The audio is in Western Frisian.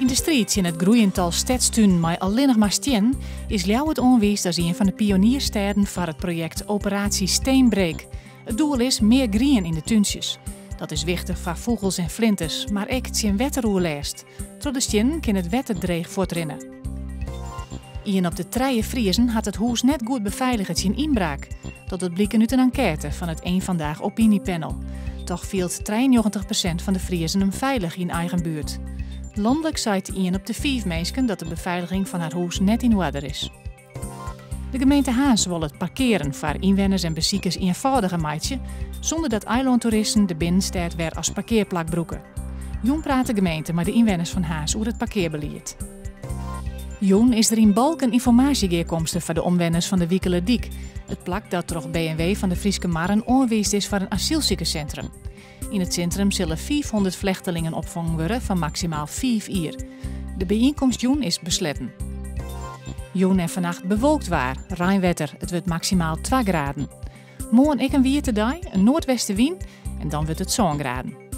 Yn de striid tsjin it groeiend tal stedstunen mei allinnich mar stiennen is Ljouwert oanwiisd as ien fan de pionierstêden foar it projekt Operatie Steenbreek. It doel is mear grien yn de túntsjes. Dat is wichtich foar fûgels en flinters, mar ek tsjin wetteroerlêst. Troch de stiennen kin it wetter dreech fuortrinne. Ien op de trije Friezen hat it hûs net goed befeilige tsjin ynbraak. Dat docht bliken út in enkête fan it EenVandaag Opiniepanel. Toch fielt 93% fan de Friezen him feilich yn eigen buert. Lanlik seit ien op de fiif minsken dat de befeiliging fan har hûs net yn oarder is. De gemeente Harns wol it parkearen foar ynwenners en besikers ienfâldiger meitsje, sûnder dat eilântoeristen de binnenstêd wer as parkearplak brûke. Jûn praat de gemeente mei de ynwenners fan Harns oer it parkearbelied. Jûn is der yn Balk in ynformaasjegearkomste foar de omwenners fan de Wikelerdyk, it plak dat troch B&W fan de Fryske Marren oanwiisd is foar in asylsikerssintrum. Yn it sintrum sille 500 flechtelingen opfongen wurde foar maksimaal fiif jier. De byienkomst jûn is besletten. Jûn en fannacht bewolkt waar, reinwetter, it wurdt maksimaal 2 graden. Moarn ek in wiete dei, in noardwestewyn en dan wurdt it 7 graden.